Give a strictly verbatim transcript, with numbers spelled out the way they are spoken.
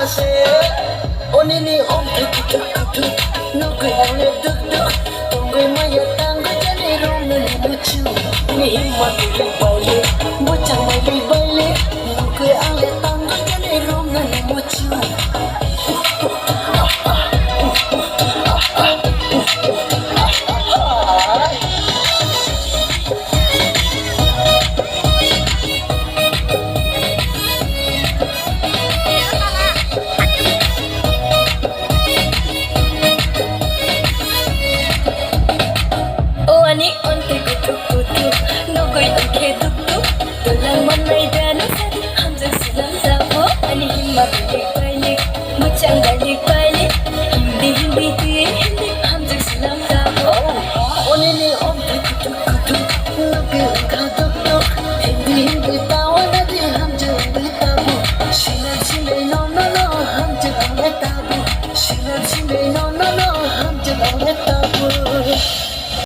Onini omtwi kuthuk kuthuk, nugwi angle duk duk, tongwi maya tangwi jani romnani muchu. Ni himma twi baile, buchang mai baile, nugwi angle tangwi jani romnani muchu. O ani ontwi kuthuk kuthuk, nugwi onkhe duk duk. Twlang mannai dano sadi hamjak slam jago. Ani himma bini bailik, muchang bailik bailik. Hindi hindi twi hindi hamjak slam jago. Onini omtwi kuthuk kuthuk, nugwi onkha duk duk. Hindi hindi tawana di hamjak wngwi tabuk. Sinai sinai no no no hamjak wngwi tabuk. Sinai sinai no no no hamjak